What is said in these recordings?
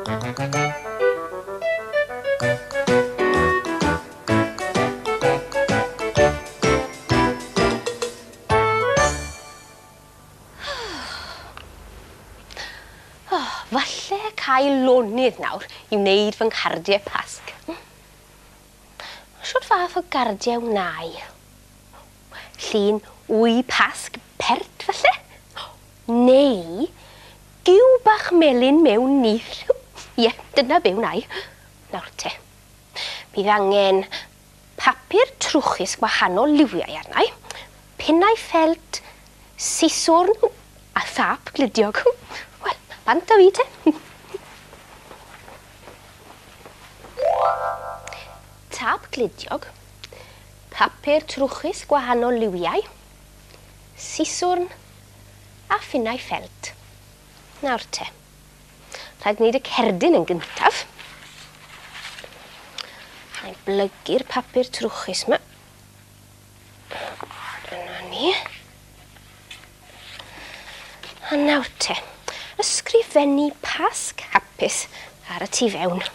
Oh, falle cael lonydd nawr i wneud fy nghardiau Pasg. Shwt fath o gardiau wna i? Llun wy Pasg pert falle? Neu gyw bach melyn mewn nyth? Ie, dyna be wna i. Nawr te. Bydd angen papur trwchus gwahanol liwiau arna i, pinnau ffelt, siswrn a thâp gludiog. Wel, bant â fi te. Tâp gludiog, papur trwchus gwahanol liwiau, siswrn a phinnau ffelt. Nawr te. Rhaid gwneud y cerdyn yn gyntaf. Rhaid blygu'r papur trwchus yma. Dyna ni. A nawr te, ysgrifennu Pasg hapus ar y tu fewn.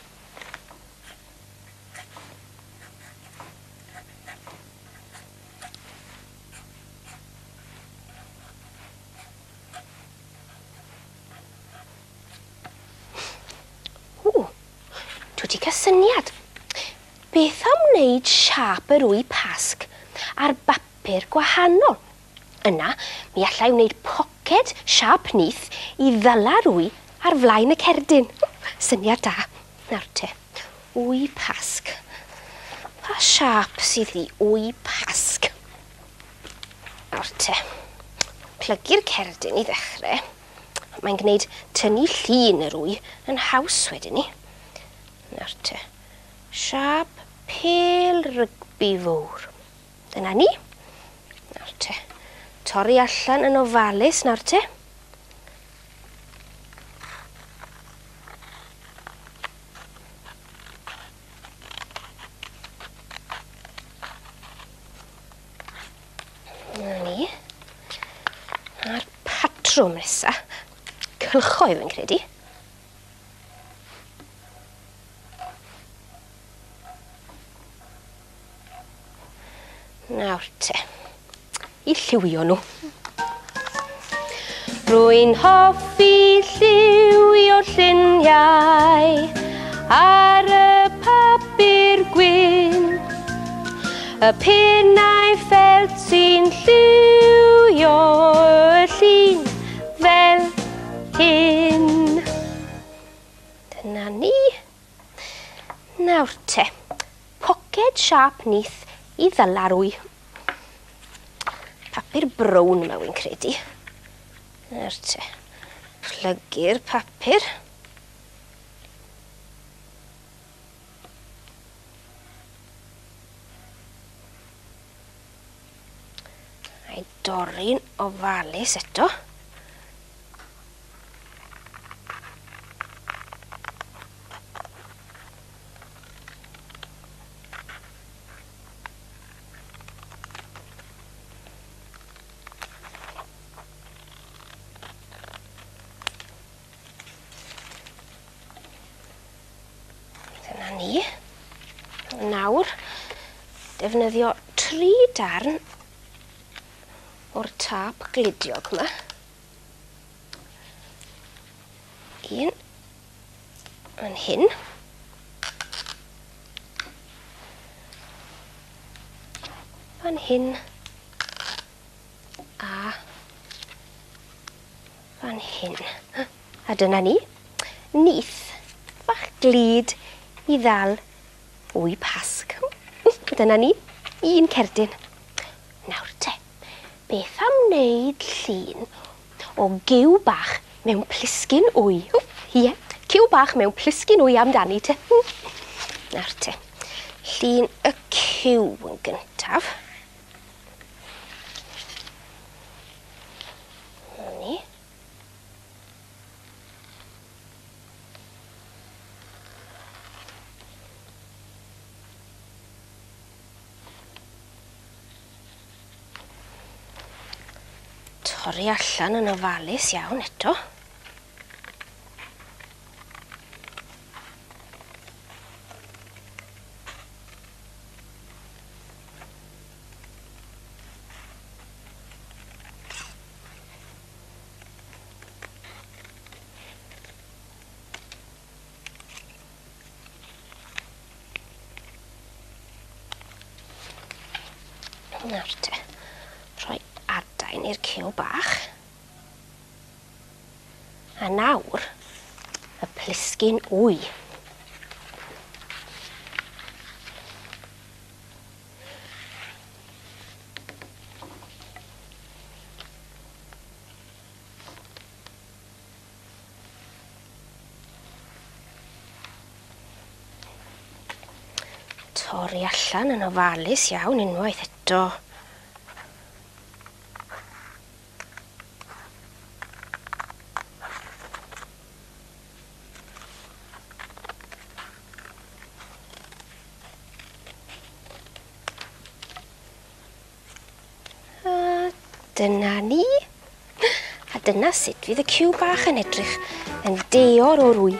Ww, dwi wedi cael syniad. Beth am wneud siâp yr wy Pasg ar bapur gwahanol? Yna, mi allai wneud poced siâp nyth i ddala'r wy ar flaen y cerdyn. Syniad da. Nawr te, wy Pasg. Pa siâp sydd i wy Pasg? Nawr te, plygu'r cerdyn i ddechrau. Mae'n gwneud tynnu llun yr wy yn haws wedyn ni. Nawr te, siâp pêl rygbi fowr. Dyna ni. Nawr te, torri allan yn ofalus nawr te. Dyna ni. A'r patrwm nesa. Cylchoedd fi'n credu. Nawr te. I lliwio nhw. Rwy'n hoffi lliwio lluniau ar y papur gwyn. Y pinnau ffelt sy'n lliwio y llun fel hyn. Dyna ni. Nawr te, poced siâp nyth i ddyla'r wy. Papur brown yma wy'n credu. Nawr te, plygu'r papur. A'i dorri'n ofalus eto. Dyna ni. Nawr, defnyddio tri darn o'r tâp gludiog yma. Un fan hyn. Fan hyn. A fan hyn. A dyna ni. Nyth fach glud i ddal wy Pasg. Dyna ni. Un cerdyn. Nawr te, beth am wneud llun o gyw bach mewn plisgyn wy? Ie, cyw bach mewn plisgyn wy amdani te. Nawr te, llun y cyw yn gyntaf. Ni. Torri allan yn ofalus iawn eto. Nawr te, rhoi adain i'r cyw bach. A nawr, y plisgyn wy. Torri allan yn ofalus iawn unwaith eto. A dyna ni. A dyna sut fydd y cyw bach yn edrych yn deor o'r wy.